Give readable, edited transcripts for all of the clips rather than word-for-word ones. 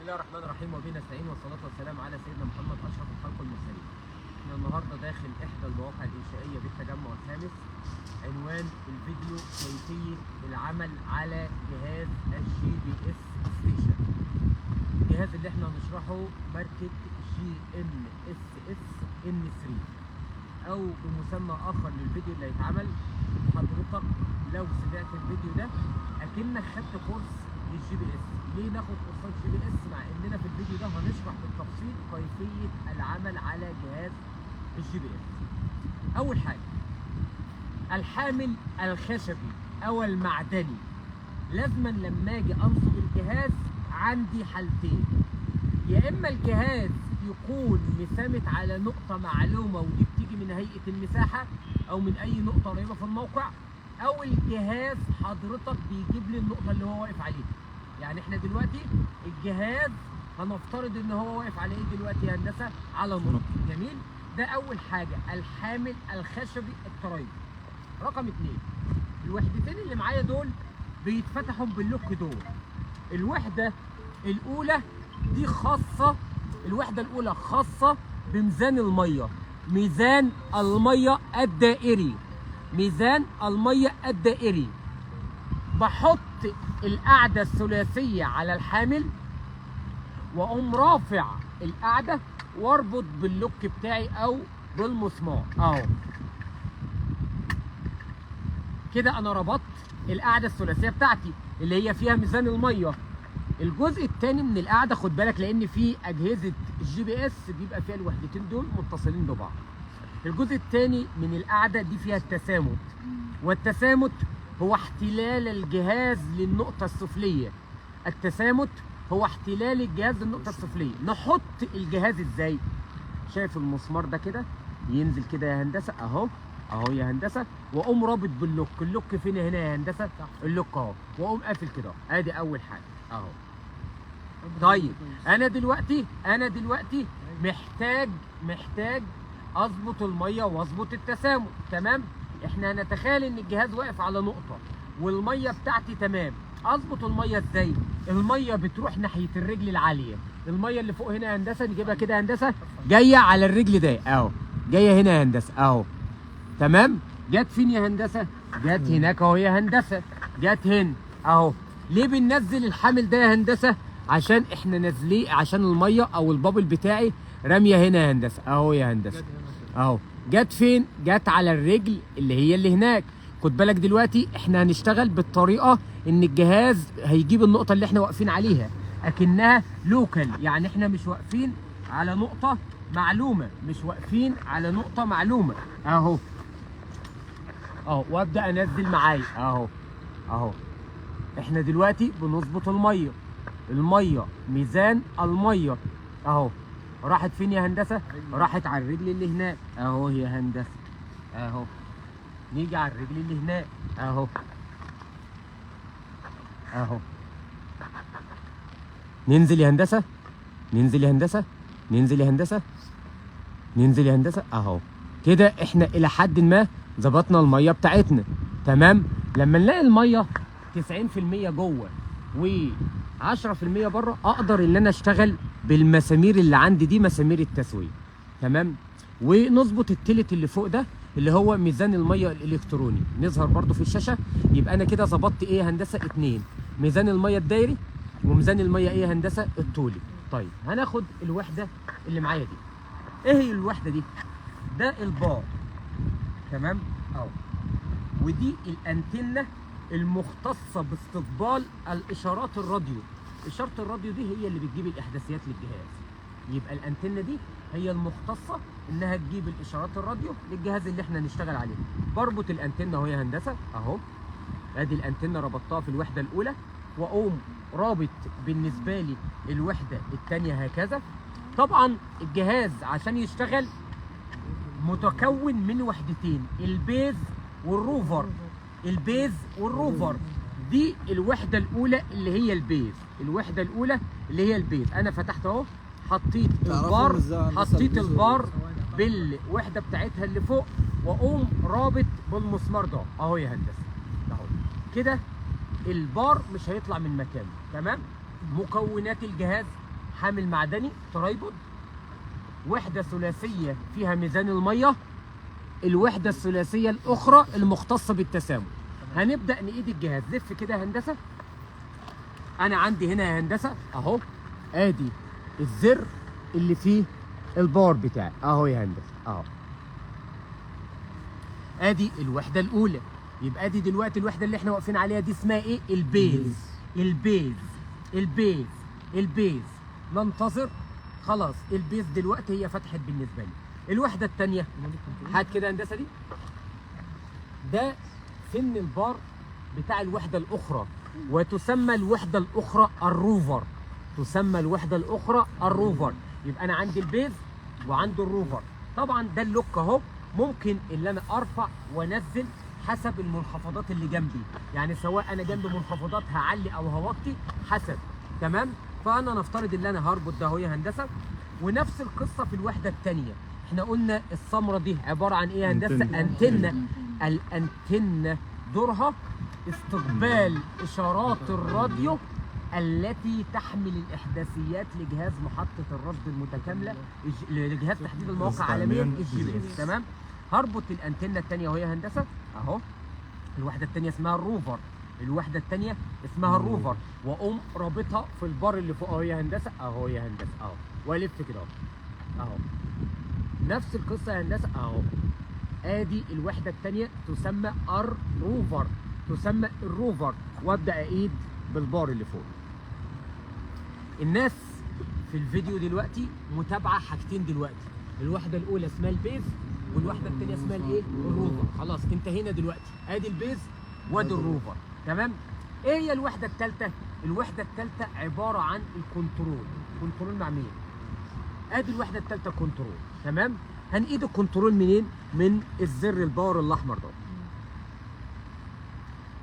الله الرحمن الرحيم وبه نستعين والصلاة والسلام على سيدنا محمد أشرف الخلق والمرسلين. احنا النهارده داخل إحدى المواقع الإنشائية بالتجمع الخامس. عنوان الفيديو كيفية العمل على جهاز ال GPS station. الجهاز اللي احنا هنشرحه ماركة GNSS N3 أو بمسمى آخر للفيديو اللي هيتعمل. حضرتك لو سمعت الفيديو ده أكنك خدت كورس لل GPS. ليه ناخد كورسات GPS مع اننا في الفيديو ده هنشرح بالتفصيل كيفية العمل على جهاز ال GPS؟ اول حاجة، الحامل الخشبي او المعدني. لازما لما اجي انصب الجهاز عندي حالتين: يا اما الجهاز يكون مسامت على نقطة معلومة، ودي بتيجي من هيئة المساحة او من اي نقطة قريبة في الموقع، او الجهاز حضرتك بيجيب لي النقطة اللي هو واقف عليها. يعني احنا دلوقتي الجهاز هنفترض ان هو واقف على ايه دلوقتي يا هندسة؟ على نقطة. جميل، ده اول حاجة، الحامل الخشبي الطريق. رقم اتنين، الوحدتين اللي معايا دول بيتفتحوا بال lock دول. الوحدة الأولى دي خاصة، الوحدة الأولى خاصة بميزان المية، ميزان المية الدائري، ميزان المية الدائري. بحط القاعدة الثلاثية على الحامل وأقوم رافع القاعدة واربط بال lock بتاعي أو بالمسمار أهو. كده أنا ربطت القاعدة الثلاثية بتاعتي اللي هي فيها ميزان المية. الجزء الثاني من القاعدة، خد بالك لأن في أجهزة ال GPS بيبقى فيها الوحدتين دول متصلين ببعض. الجزء الثاني من القاعدة دي فيها التسامت، والتسامت هو احتلال الجهاز للنقطة السفلية. التسامت هو احتلال الجهاز للنقطة السفلية. نحط الجهاز ازاي؟ شايف المسمار ده كده ينزل كده يا هندسة، اهو اهو يا هندسة، واقوم رابط بال lock. ال lock فين هنا يا هندسة؟ ال lock اهو، واقوم قافل كده. ادي اول حاجة اهو. طيب انا دلوقتي محتاج اظبط المية واظبط التسامت. تمام، احنا هنتخيل ان الجهاز واقف على نقطة والمية بتاعتي تمام. اظبط المية ازاي؟ المية بتروح ناحية الرجل العالية، المية اللي فوق هنا يا هندسة نجيبها كده يا هندسة، جاية على الرجل ده اهو، جاية هنا يا هندسة اهو. تمام، جت فين يا هندسة؟ جت هناك اهو يا هندسة، جت هنا اهو. ليه بننزل الحامل ده يا هندسة؟ عشان احنا نازلين، عشان المية او ال bubble بتاعي راميه هنا يا هندسة اهو يا هندسة اهو. جت فين؟ جت على الرجل اللي هي اللي هناك. خد بالك دلوقتي احنا هنشتغل بالطريقة ان الجهاز هيجيب النقطة اللي احنا واقفين عليها اكنها local، يعني احنا مش واقفين على نقطة معلومة، مش واقفين على نقطة معلومة اهو اهو. وابدا انزل معايا اهو اهو. احنا دلوقتي بنظبط المية، المية ميزان المية اهو. راحت فين يا هندسة؟ راحت على الرجل اللي هناك اهو يا هندسة اهو. نيجي على الرجل اللي هناك اهو اهو. ننزل يا هندسة، ننزل يا هندسة، ننزل يا هندسة، ننزل يا هندسة اهو. كده احنا الى حد ما ظبطنا المية بتاعتنا. تمام، لما نلاقي المية 90% جوه و10% بره، اقدر ان انا اشتغل بالمسامير اللي عندي دي، مسامير التسوية. تمام، ونظبط التلت اللي فوق ده اللي هو ميزان المية الالكتروني، نظهر برضو في الشاشة. يبقى انا كده ظبطت ايه يا هندسة؟ اتنين، ميزان المية الدايري وميزان المية ايه يا هندسة؟ الطولي. طيب هناخد الوحدة اللي معايا دي. ايه هي الوحدة دي؟ ده البار، تمام اهو، ودي الانتنه المختصة باستقبال الاشارات الراديو. اشارة الراديو دي هي اللي بتجيب الاحداثيات للجهاز. يبقى الانتنه دي هي المختصة انها تجيب الاشارات الراديو للجهاز اللي احنا هنشتغل عليه. بربط الانتنه اهو يا هندسة اهو، ادي الانتنه ربطتها في الوحدة الاولى، واقوم رابط بالنسبة لي الوحدة الثانية هكذا. طبعا الجهاز عشان يشتغل متكون من وحدتين، ال base وال rover. ال base وال rover دي الوحدة الاولى اللي هي ال base، الوحدة الاولى اللي هي ال base. انا فتحت اهو، حطيت البار، حطيت البار بالوحدة بتاعتها اللي فوق، واقوم رابط بالمسمار ده اهو يا هندسة اهو. كده البار مش هيطلع من مكانه. تمام، مكونات الجهاز حامل معدني tripod، وحده ثلاثية فيها ميزان المية، الوحدة الثلاثية الاخرى المختصة بالتسامر. هنبدا نقيد الجهاز. لف كده يا هندسة. انا عندي هنا يا هندسة اهو، ادي الزر اللي فيه ال power بتاعي اهو يا هندسة اهو. ادي الوحدة الاولى. يبقى ادي دلوقتي الوحدة اللي احنا واقفين عليها دي اسمها ايه؟ ال base. ال base ال base ال base. ننتظر. خلاص ال base دلوقتي هي فتحت بالنسبة لي. الوحدة الثانية هات كده هندسة دي، ده سن البار بتاع الوحدة الاخرى، وتسمى الوحدة الاخرى ال rover. تسمى الوحدة الاخرى ال rover. يبقى انا عندي ال base وعندي ال rover. طبعا ده ال lock اهو، ممكن اللي انا ارفع وانزل حسب المنخفضات اللي جنبي، يعني سواء انا جنب منخفضات هعلي او هوطي حسب. تمام. فانا نفترض ان انا هربط ده اهو يا هندسة. ونفس القصة في الوحدة الثانية. احنا قلنا السمرة دي عبارة عن ايه يا هندسة؟ انتنه. الانتنه دورها استقبال اشارات الراديو التي تحمل الاحداثيات لجهاز محطة الرصد المتكاملة، لجهاز تحديد المواقع عالميا ال GPS. تمام. هربط الانتنه الثانية وهي هندسة اهو. الوحدة الثانية اسمها ال rover. الوحدة الثانية اسمها ال rover، واقوم رابطها في البار اللي فوق اهو يا هندسة اهو يا هندسة اهو، والف كده اهو اهو. نفس القصة يا هندسة اهو. ادي الوحدة الثانية تسمى ال rover، تسمى ال rover، وابدا اقيد بالبار اللي فوق. الناس في الفيديو دلوقتي متابعه حاجتين دلوقتي، الوحدة الاولى اسمها ال base والوحدة الثانية اسمها الايه؟ ال rover. خلاص انتهينا دلوقتي، ادي ال base وادي ال rover. تمام. ايه هي الوحدة الثالثة؟ الوحدة الثالثة عبارة عن ال control. control مع مين؟ ادي الوحدة الثالثة control. تمام. هنقيد ال control منين؟ من الزر ال power الاحمر ده.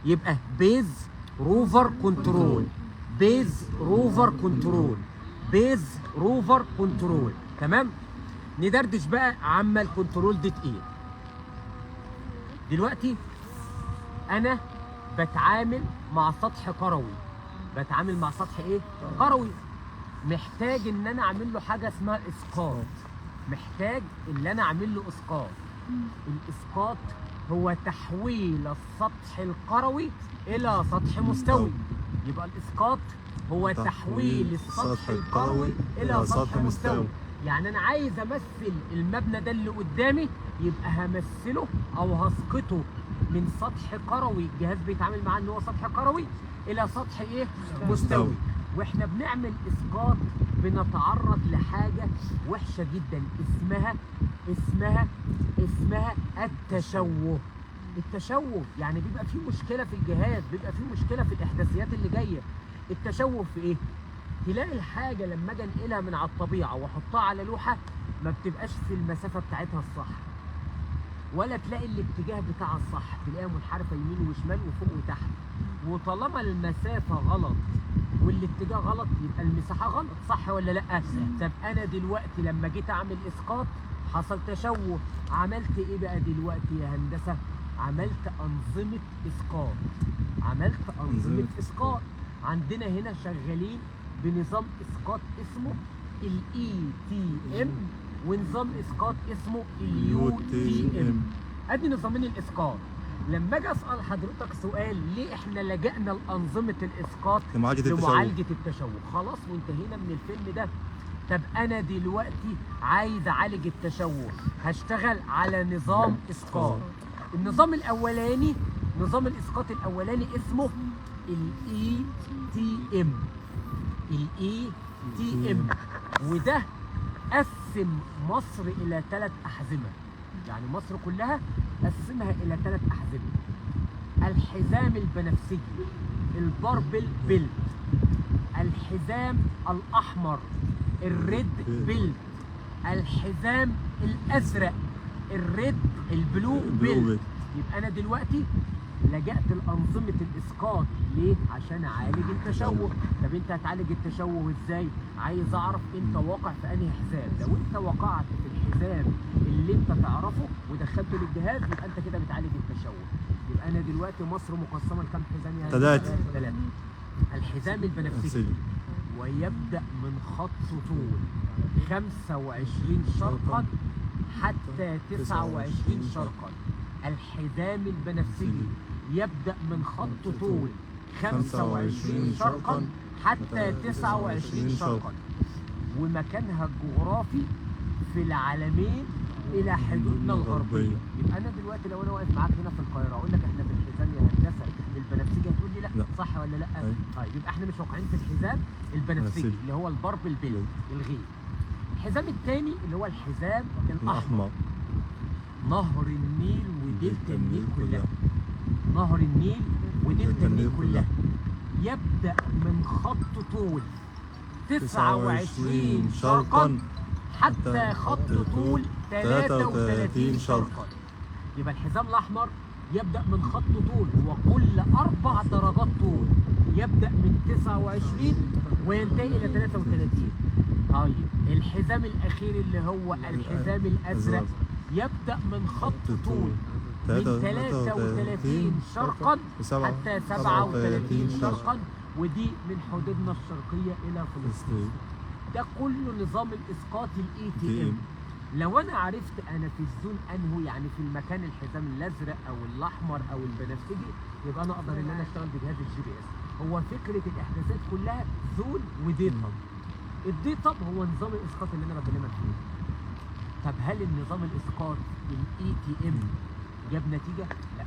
يبقى base rover control، base rover control، base rover control. تمام. ندردش بقى عما ال control دي ايه. دلوقتي انا بتعامل مع سطح كروي، بتعامل مع سطح ايه؟ كروي. محتاج ان انا اعمل له حاجة اسمها اسقاط. محتاج ان انا اعمل له اسقاط. الاسقاط هو تحويل السطح الكروي الى سطح مستوي. يبقى الاسقاط هو تحويل السطح الكروي الى سطح مستوي. يعني انا عايز امثل المبنى ده اللي قدامي، يبقى همثله او هسقطه من سطح كروي الجهاز بيتعامل معاه ان هو سطح كروي الى سطح ايه؟ مستوي. واحنا بنعمل اسقاط بنتعرض لحاجة وحشة جدا اسمها اسمها التشوه. التشوه يعني بيبقى فيه مشكلة في الجهاز، بيبقى فيه مشكلة في الاحداثيات اللي جاية. التشوه في ايه؟ تلاقي الحاجة لما اجي انقلها من على الطبيعة واحطها على لوحة ما بتبقاش في المسافة بتاعتها الصح، ولا تلاقي الاتجاه بتاعها الصح، تلاقيها منحرفة يمين وشمال وفوق وتحت. وطالما المسافة غلط والاتجاه غلط يبقى المساحة غلط، صح ولا لا؟ طب انا دلوقتي لما جيت اعمل اسقاط حصل تشوه، عملت ايه بقى دلوقتي يا هندسة؟ عملت انظمة اسقاط. عملت انظمة اسقاط. عندنا هنا شغالين بنظام اسقاط اسمه ال ETM ونظام اسقاط اسمه ال UTM. ادي نظامين الاسقاط. لما اجي اسال حضرتك سؤال، ليه احنا لجأنا لانظمه الاسقاط؟ لمعالجة التشوه. خلاص وانتهينا من الفيلم ده. طب انا دلوقتي عايز اعالج التشوه، هشتغل على نظام اسقاط. النظام الاولاني، نظام الاسقاط الاولاني اسمه ال ETM. ال ETM، وده قسم مصر الى 3 احزمة. يعني مصر كلها قسمها الى 3 احزمة. الحزام البنفسجي، ال purple belt، الحزام الاحمر، ال red belt، الحزام الازرق، ال red ال blue belt. يبقى انا دلوقتي لجأت لأنظمة الإسقاط ليه؟ عشان أعالج التشوه. طب أنت هتعالج التشوه إزاي؟ عايز أعرف أنت واقع في أنهي حزام. لو أنت وقعت في الحزام اللي أنت تعرفه ودخلته للجهاز يبقى أنت كده بتعالج التشوه. يبقى أنا دلوقتي مصر مقسمة لكام حزام؟ يعني 3. الحزام البنفسجي ويبدأ من خط طول 25 شرقا حتى 29 شرقا. الحزام البنفسجي يبدأ من خط طول 25 شرقا حتى 29 شرقا، ومكانها الجغرافي في العلمين الى حدودنا الغربية. يبقى انا دلوقتي لو انا واقف معاك هنا في القاهرة اقول لك احنا في الحزام يا هندسة البنفسجي، هتقول لي لا. لا. صح ولا لا؟ أيوة. طيب يبقى احنا مش واقعين في الحزام البنفسجي اللي هو ال purple belt الغير. الحزام الثاني اللي هو الحزام الاحمر، الأحمر، نهر النيل ودلتا النيل كلها. نهر النيل ودلتا النيل كلها يبدأ من خط طول 29 شرقا حتى خط طول 33 شرقا. يبقى الحزام الأحمر يبدأ من خط طول، هو كل 4 درجات طول، يبدأ من 29 وينتهي إلى 33. طيب الحزام الأخير اللي هو الحزام الأزرق يبدأ من خط طول من 33 شرقا حتى 37 شرقا، ودي من حدودنا الشرقية إلى فلسطين. ده كله نظام الإسقاط ال ETM. لو أنا عرفت أنا في ال zone أنهو، يعني في المكان الحزام الأزرق أو الأحمر أو البنفسجي، يبقى أنا أقدر إن أنا أشتغل بجهاز ال GPS. هو فكرة الإحداثات كلها zone و datum. ال datum هو نظام الإسقاط اللي أنا بكلمك فيه. طب هل النظام الإسقاط ال ETM جاب نتيجة؟ لا.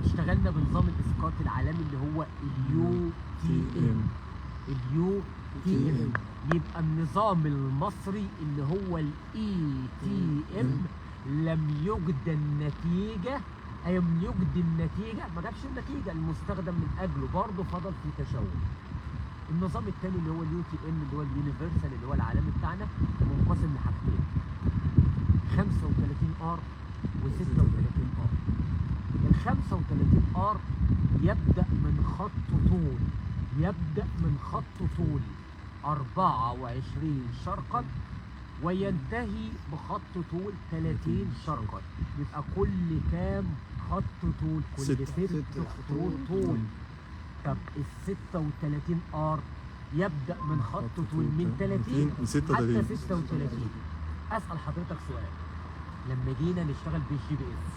اشتغلنا بنظام الإسقاط العالمي اللي هو ال UTM. ال UTM. يبقى النظام المصري اللي هو ال ETM لم يجد النتيجة، أي لم يجد النتيجة، ما جابش النتيجة المستخدم من أجله، برضه فضل في تشوه. النظام الثاني اللي هو ال UTM اللي هو ال universal اللي هو العالمي بتاعنا، منقسم لحاجتين، 35 R و36 R. ال 35 R يبدأ من خط طول، يبدأ من خط طول 24 شرقا وينتهي بخط طول 30 شرقا. يبقى كل كام خط طول؟ كل 6 خطوط طول. طب ال 36 R يبدأ من خط طول من 30 حتى 36. أسأل حضرتك سؤال، لما جينا نشتغل بال GPS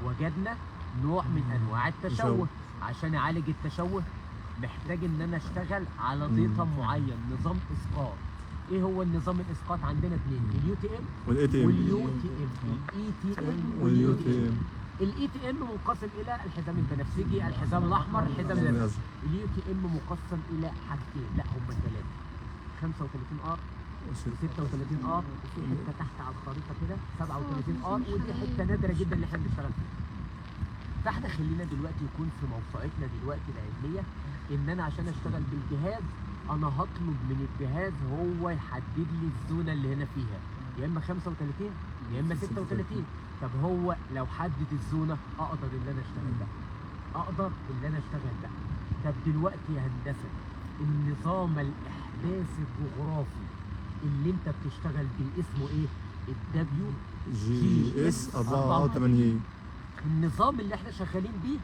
وجدنا نوع من انواع التشوه. عشان اعالج التشوه محتاج ان انا اشتغل على datum معين، نظام اسقاط. ايه هو النظام الاسقاط؟ عندنا اثنين، اليو تي ام واليو تي ام، الاي تي ام واليو تي ام. ال ETM منقسم الى الحزام البنفسجي، الحزام الاحمر، الحزام الازرق. ال UTM مقسم الى حاجتين، لا هم ثلاثة، 35 R، 36 R، وفي حتة تحت على الخريطة كده 37 R، ودي حتة نادرة جدا اللي احنا بنشتغل فيها. فاحنا خلينا دلوقتي يكون في موسوعتنا دلوقتي العلمية ان انا عشان اشتغل بالجهاز انا هطلب من الجهاز هو يحدد لي الزونه اللي هنا فيها، يا اما 35 يا اما 36. طب هو لو حدد الزونه اقدر ان انا اشتغل بقى، اقدر ان انا اشتغل بقى. طب دلوقتي يا هندسة النظام الاحداثي الجغرافي اللي انت بتشتغل بيه اسمه ايه؟ ال WGS 84. النظام اللي احنا شغالين بيه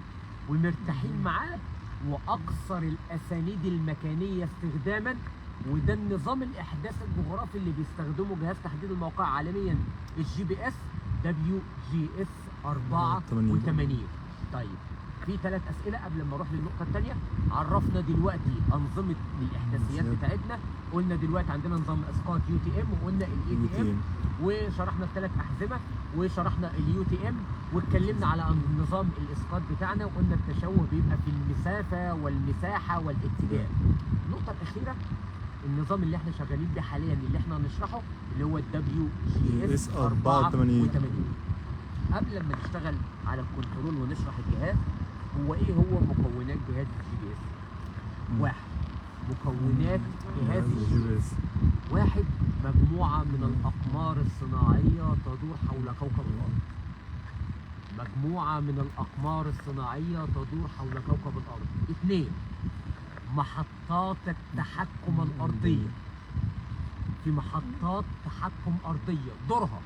ومرتاحين معاه واكثر الاسانيد المكانية استخداما، وده النظام الاحداث الجغرافي اللي بيستخدمه جهاز تحديد الموقع عالميا ال GPS WGS 84. طيب في 3 اسئلة قبل ما اروح للنقطة الثانية. عرفنا دلوقتي انظمة الاحداثيات بتاعتنا، قلنا دلوقتي عندنا نظام اسقاط UTM وقلنا ال ETM، وشرحنا الثلاث احزمة وشرحنا ال UTM، واتكلمنا على نظام الاسقاط بتاعنا وقلنا التشوه بيبقى في المسافة والمساحة والاتجاه. النقطة الاخيرة النظام اللي احنا شغالين بيه حاليا اللي احنا هنشرحه اللي هو ال WGS 84. قبل ما نشتغل على الكنترول ونشرح الجهاز، هو ايه هو مكونات جهاز ال GPS؟ واحد، مكونات جهاز ال GPS. واحد، مجموعة من الأقمار الصناعية تدور حول كوكب الأرض. مجموعة من الأقمار الصناعية تدور حول كوكب الأرض. اثنين، محطات التحكم الأرضية. في محطات تحكم أرضية دورها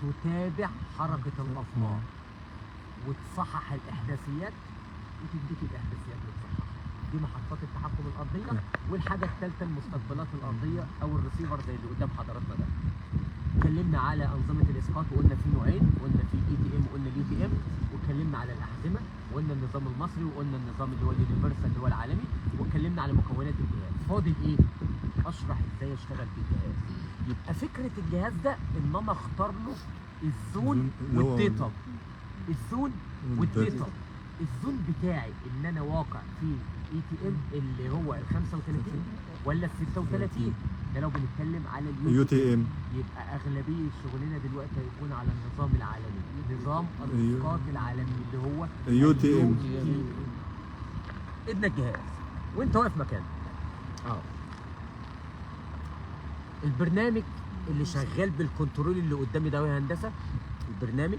تتابع حركة الأقمار وتصحح الإحداثيات وتديك الإحداثيات وتصححها. دي محطات التحكم الارضيه. والحاجة الثالثة المستقبلات الارضية او الريسيفر زي اللي قدام حضراتنا ده. اتكلمنا على انظمة الاسقاط وقلنا في نوعين، قلنا في ETM وقلنا ال UTM، واتكلمنا على الاحزمه وقلنا النظام المصري وقلنا النظام اللي هو ال universal اللي هو العالمي، واتكلمنا على مكونات الجهاز. فاضل ايه؟ اشرح ازاي اشتغل بالجهاز. يبقى فكرة الجهاز ده ان انا اختار له ال zone اللي هو وال datum. ال zone وال datum. ال zone بتاعي ان انا واقع في ETM اللي هو ال 35 ولا ال 36، ده لو بنتكلم على ال UTM. يبقى اغلبية شغلنا دلوقتي هيكون على النظام العالمي، نظام الاسقاط العالمي اللي هو UTM. ادنا الجهاز وانت واقف مكانك اهو. البرنامج اللي شغال بال control اللي قدامي ده يا هندسة، البرنامج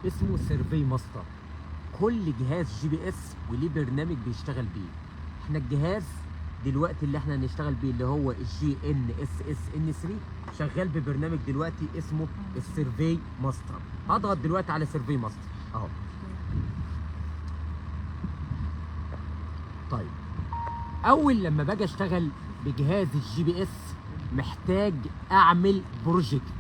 اسمه Survey Master. كل جهاز GPS وليه برنامج بيشتغل بيه. احنا الجهاز دلوقتي اللي احنا هنشتغل بيه اللي هو ال GNSS N3 شغال ببرنامج دلوقتي اسمه ال Survey Master. هضغط دلوقتي على Survey Master اهو. طيب اول لما باجي اشتغل بجهاز ال GPS محتاج اعمل project،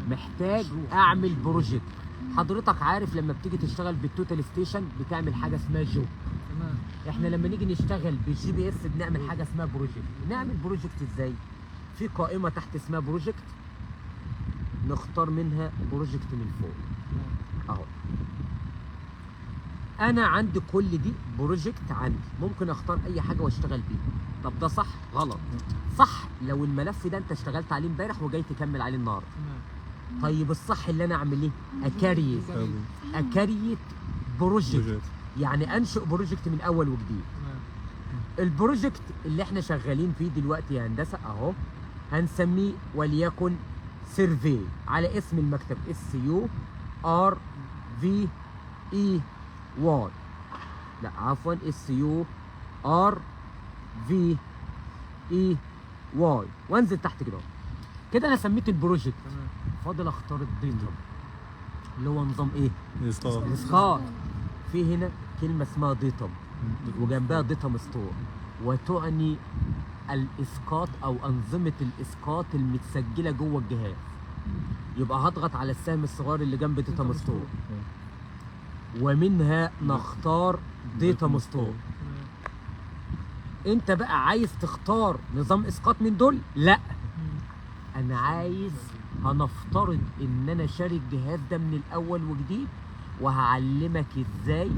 محتاج اعمل project. حضرتك عارف لما بتيجي تشتغل بال total station بتعمل حاجة اسمها job. تمام. احنا لما نيجي نشتغل بال GPS بنعمل حاجة اسمها project. نعمل project ازاي؟ في قائمة تحت اسمها project، نختار منها project من فوق اهو. انا عندي كل دي project عندي، ممكن اختار اي حاجة واشتغل بيها. طب ده صح؟ غلط. صح لو الملف ده انت اشتغلت عليه امبارح وجاي تكمل عليه النهارده. تمام. طيب الصح اللي انا اعمل ايه؟ ا create، ا create project، يعني انشئ project من اول وجديد. تمام. ال project اللي احنا شغالين فيه دلوقتي يا هندسة اهو، هنسميه وليكن survey على اسم المكتب S U R V E Y، لا عفوا S U R V E Y، وانزل تحت كده كده. انا سميت ال project. تمام. فاضل اختار ال datum اللي هو نظام ايه؟ اسقاط. الاسقاط. في هنا كلمة اسمها datum وجنبها datum store، وتعني الاسقاط او انظمة الاسقاط المتسجله جوه الجهاز. يبقى هضغط على السهم الصغير اللي جنب datum store ومنها نختار datum store. تمام. انت بقى عايز تختار نظام اسقاط من دول؟ لا، انا عايز، هنفترض ان انا شاري الجهاز ده من الاول وجديد وهعلمك ازاي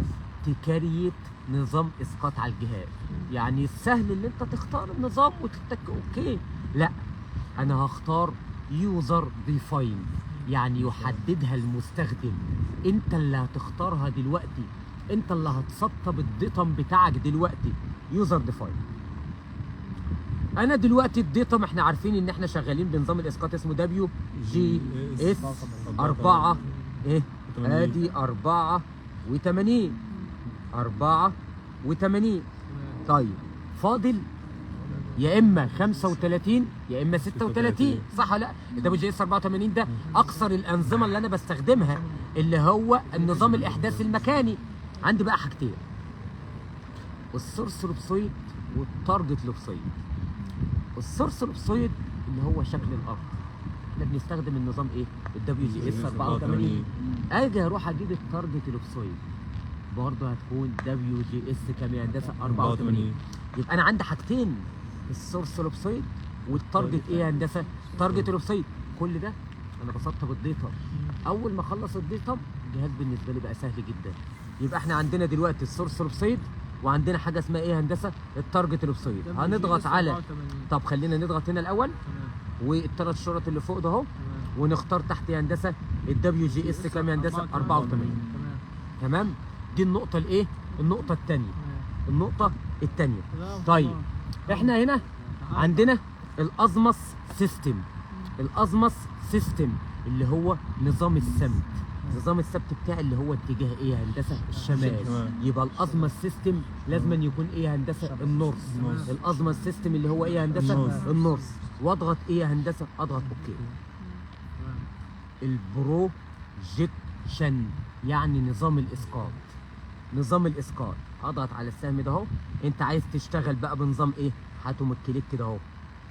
ت create نظام اسقاط على الجهاز. يعني السهل اللي انت تختار النظام وتتك okay، لا انا هختار user define، يعني يحددها المستخدم. انت اللي هتختارها دلوقتي، انت اللي هتسطب ال datum بتاعك دلوقتي، user define. انا دلوقتي ال datum احنا عارفين ان احنا شغالين بنظام الاسقاط اسمه WGS 4 ايه؟ ادي 84، 84. طيب فاضل يا اما 35 يا اما 36، صح ولا لا؟ ال WGS 84 ده اقصر الانظمة اللي انا بستخدمها اللي هو النظام الاحداث المكاني. عندي بقى حاجتين، ال source ellipsoid وال target ellipsoid. ال source ellipsoid اللي هو شكل الارض، احنا بنستخدم النظام ايه؟ ال WGS 84. اجي اروح اجيب ال target ellipsoid برضه هتكون WGS كام يا هندسة؟ 84. يبقى انا عندي حاجتين، ال source ellipsoid وال target ايه يا هندسة؟ target ellipsoid. كل ده انا بسطب ال datum. اول ما اخلص ال datum الجهاز بالنسبة لي بقى سهل جدا. يبقى احنا عندنا دلوقتي ال source ellipsoid وعندنا حاجة اسمها ايه يا هندسة؟ ال target ellipsoid. هنضغط على، طب خلينا نضغط هنا الاول والثلاث شرط اللي فوق ده اهو، ونختار تحت يا هندسة ال WGS كام يا هندسة؟ 84. تمام. دي النقطة الايه؟ النقطة الثانية. النقطة الثانية. طيب احنا هنا عندنا ال azimuth system. ال azimuth system اللي هو نظام السمت، نظام السمت بتاعي اللي هو اتجاه ايه يا هندسة؟ الشمال. يبقى ال azimuth system لازم أن يكون ايه يا هندسة؟ ال north. ال azimuth system اللي هو ايه يا هندسة؟ ال north. واضغط ايه يا هندسة؟ اضغط okay. ال projection يعني نظام الاسقاط. نظام الاسقاط. اضغط على السهم ده اهو. انت عايز تشتغل بقى بنظام ايه؟ هاتهم ال click كده اهو.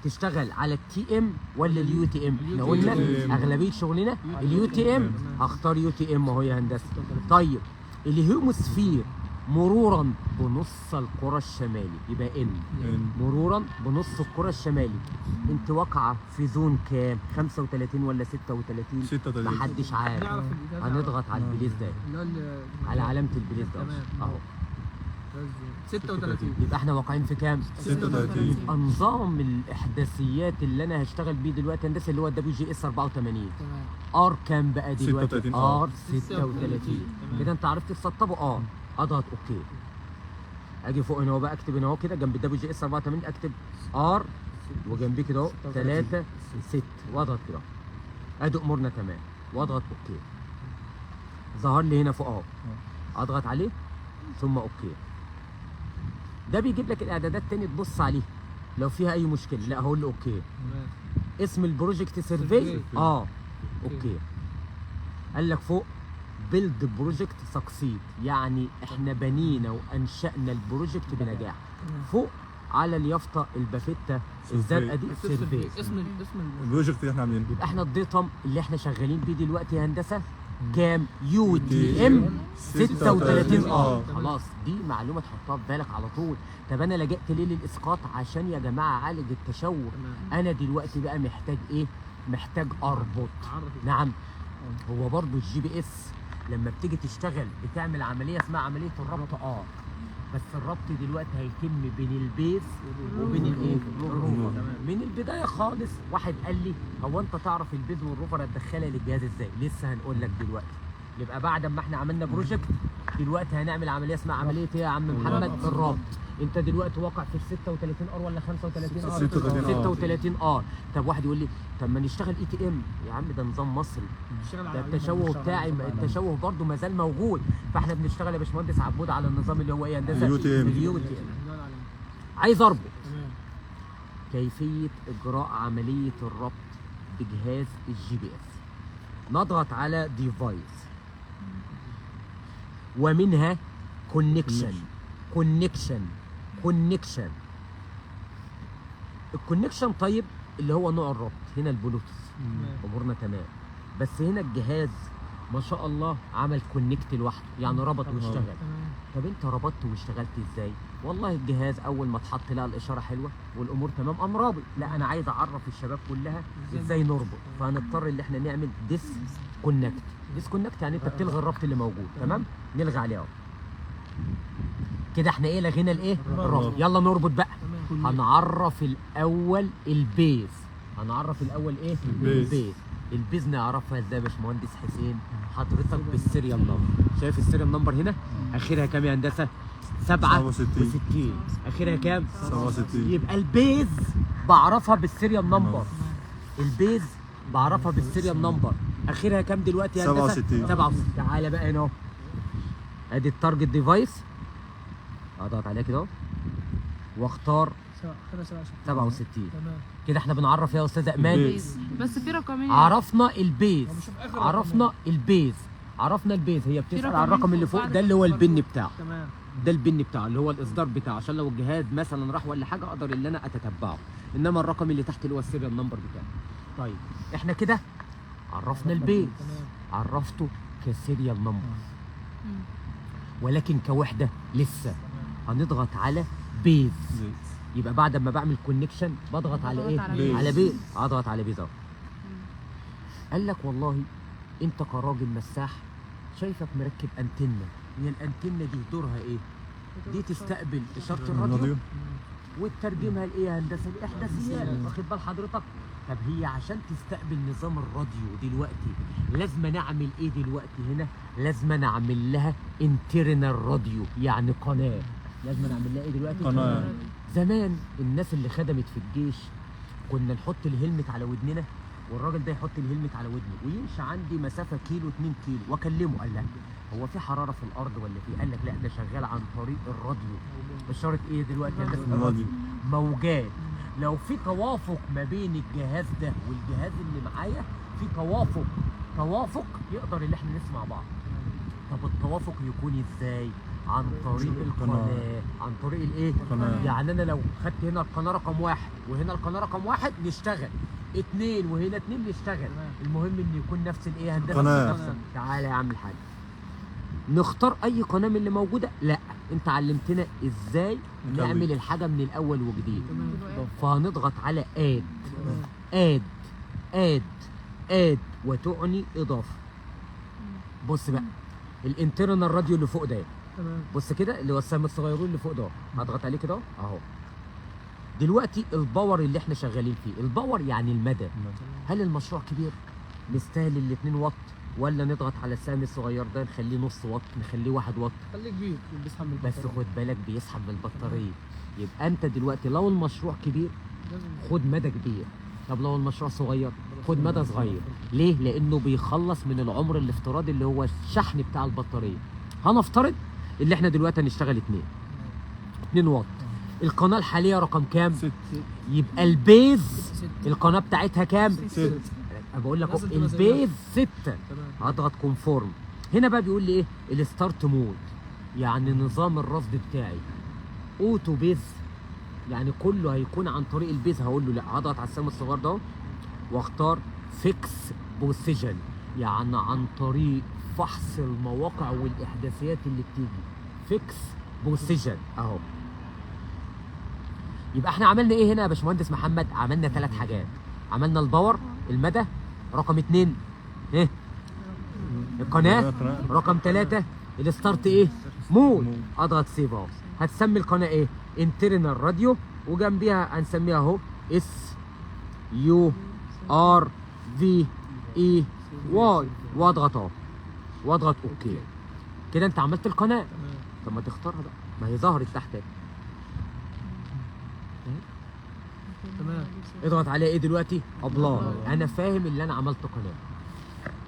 تشتغل على ال TM ولا ال UTM؟ احنا قلنا اغلبية شغلنا ال UTM. هختار UTM اهو يا هندسة. طيب ال hemisphere مرورا بنص الكره الشمالي، يبقى N مرورا بنص الكره الشمالي. انت واقعه في zone كام؟ 35 ولا 36؟ 36. محدش عارف. هنضغط على ال place ده، على علامة ال place ده اهو. 36. يبقى احنا واقعين في كام؟ 36. نظام الاحداثيات اللي انا هشتغل بيه دلوقتي هندسة اللي هو ال WGS 84. تمام. R كام بقى دلوقتي؟ 36 R 36. كده انت عرفت تسطبه. اضغط OK. اجي فوق هنا بقى اكتب هنا اهو كده جنب ال WGS 84 اكتب R وجنبيه كده اهو 3 6 واضغط كده. ادي امورنا تمام واضغط OK. ظهر لي هنا فوق اهو، اضغط عليه ثم OK. ده بيجيب لك الاعدادات تاني تبص عليها لو فيها اي مشكلة. لا هقول له OK. اسم ال project survey. OK. قال لك فوق build project succeed، يعني احنا بنينا وانشأنا ال project بنجاح. فوق على اليافطه البافته الزرقاء دي survey، اسم ال project اللي احنا عاملينه. يبقى احنا ال datum اللي احنا شغالين بيه دلوقتي يا هندسة كام؟ UTM 36 R. خلاص دي معلومة تحطها في بالك على طول. طب انا لجأت ليه للاسقاط؟ عشان يا جماعة اعالج التشوه. انا دلوقتي بقى محتاج ايه؟ محتاج اربط. نعم، هو برضو ال GPS لما بتيجي تشتغل بتعمل عملية اسمها عملية الربط. بس الربط دلوقتي هيتم بين ال base وبين الايه؟ ال rover. من البداية خالص واحد قال لي هو انت تعرف ال base وال rover هتدخلها للجهاز ازاي؟ لسه هنقول لك دلوقتي. يبقى بعد ما احنا عملنا project دلوقتي هنعمل عملية اسمها عملية ايه يا عم محمد؟ الربط. انت دلوقتي واقع في 36 R ولا 35 R؟ 36 R. 36 R. طب واحد يقول لي طب ما نشتغل ETM. يا عم ده نظام مصري، ده التشوه بتاعي، التشوه برضه ما زال موجود. فاحنا بنشتغل يا باشمهندس عبود على النظام اللي هو ايه هندسة؟ ال UTM. ال UTM. عايز اربط. كيفية اجراء عملية الربط بجهاز ال GPS؟ نضغط على device ومنها connection. connection connection ال connection طيب اللي هو نوع الربط هنا البلوتوث، امورنا تمام. بس هنا الجهاز ما شاء الله عمل connect لوحده، يعني ربط واشتغل. طب انت ربطت واشتغلت ازاي؟ والله الجهاز اول ما اتحط لقى الاشارة حلوة والامور تمام قام رابط. لا انا عايز اعرف الشباب كلها ازاي نربط، فهنضطر ان احنا نعمل disconnect. disconnect يعني انت بتلغي الربط اللي موجود. تمام، نلغي عليه اهو كده. احنا ايه لغينا الايه؟ الربط. يلا نربط بقى. هنعرف الاول ال base. هنعرف الاول ايه؟ ال base. ال base. ال base نعرفها ازاي يا باشمهندس حسين؟ حضرتك بال serial number. شايف ال serial number هنا اخرها كام يا هندسة؟ 67. اخرها كام؟ 67. يبقى ال base بعرفها بال serial number. ال base بعرفها بال serial number. اخرها كام دلوقتي يا هندسة؟ 67. 67. تعالى بقى هنا اهو، ادي ال target device، اضغط عليها كده اهو واختار 67. تمام. كده احنا بنعرف يا استاذ امان ال base. بس في رقمين. عرفنا ال base، عرفنا ال base، عرفنا ال base. هي بتسأل على الرقم اللي فوق ده اللي هو ال PIN بتاعه. تمام. ده ال PIN بتاعه اللي هو الاصدار بتاعه، عشان لو الجهاز مثلا راح ولا حاجة اقدر ان انا اتتبعه. انما الرقم اللي تحت اللي هو ال serial number بتاعه. طيب احنا كده عرفنا ال base، عرفته ك serial number ولكن كوحده لسه. هنضغط على base. يبقى بعد ما بعمل connection بضغط على ايه؟ على base. على base. اضغط على base اهو. قال لك والله انت كراجل مساح شايفك مركب انتنه، هي الانتنه دي دورها ايه؟ دي تستقبل اشارة الراديو وتترجمها لايه يا هندسة؟ لاحداثيات. واخد بال حضرتك؟ طب هي عشان تستقبل نظام الراديو دلوقتي لازم نعمل ايه دلوقتي هنا؟ لازم نعمل لها internal radio، يعني قناة. لازم نعمل لها ايه دلوقتي؟ قناة. زمان الناس اللي خدمت في الجيش كنا نحط ال helmet على ودننا، والراجل ده يحط ال helmet على ودنه ويمشي عندي مسافة كيلو 2 كيلو واكلمه. قال لك هو في حرارة في الارض ولا في؟ قال لك لا ده شغال عن طريق الراديو. اشارة ايه دلوقتي يا هندسة؟ الراديو. موجات. لو في توافق ما بين الجهاز ده والجهاز اللي معايا، في توافق، توافق يقدر اللي احنا نسمع بعض. طب التوافق يكون ازاي؟ عن طريق القناة. عن طريق الايه؟ القناة. يعني انا لو خدت هنا القناة رقم 1 وهنا القناة رقم 1 نشتغل، 2 وهنا 2 نشتغل، المهم ان يكون نفس الايه هندسة؟ قناة. تعالى يا عم الحاج نختار اي قناة من اللي موجودة؟ لا، انت علمتنا ازاي نعمل الحاجة من الاول وجديد، فهنضغط على add add add add وتعني اضافه. بص بقى ال internal radio اللي فوق ده، بص كده اللي هو السهم الصغيرون اللي فوق ده، هضغط عليه كده اهو. دلوقتي ال power اللي احنا شغالين فيه، ال power يعني المدى. هل المشروع كبير نستاهل ال 2 واط، ولا نضغط على السهم الصغير ده نخليه نص واط، نخليه 1 واط؟ خليه كبير بيسحب من البطارية. بس خد بالك بيسحب من البطارية. يبقى انت دلوقتي لو المشروع كبير خد مدى كبير، طب لو المشروع صغير خد مدى صغير. ليه؟ لانه بيخلص من العمر الافتراضي اللي هو الشحن بتاع البطارية. هنفترض اللي احنا دلوقتي هنشتغل 2 واط. القناة الحالية رقم كام؟ 6. يبقى ال base القناة بتاعتها كام؟ 6. انا بقول لك ال base 6. هضغط confirm. هنا بقى بيقول لي ايه؟ ال start mode، يعني نظام الرصد بتاعي auto base، يعني كله هيكون عن طريق ال base. هقول له لا، هضغط على السهم الصغير ده واختار fix position، يعني عن طريق فحص المواقع والاحداثيات اللي بتيجي fix position اهو. يبقى احنا عملنا ايه هنا يا باشمهندس محمد؟ عملنا 3 حاجات. عملنا ال power المدى، رقم 2 ايه؟ القناة، رقم 3 ال start ايه؟ mode. اضغط save اهو. هتسمي القناة ايه؟ internal radio، وجنبيها هنسميها اهو S U R V E Y، واضغط اهو واضغط OK. كده انت عملت القناة. طب ما تختارها بقى، ما هي ظهرت تحت اهي. تمام. اضغط عليها ايه دلوقتي؟ apply. انا فاهم اللي انا عملت قناة.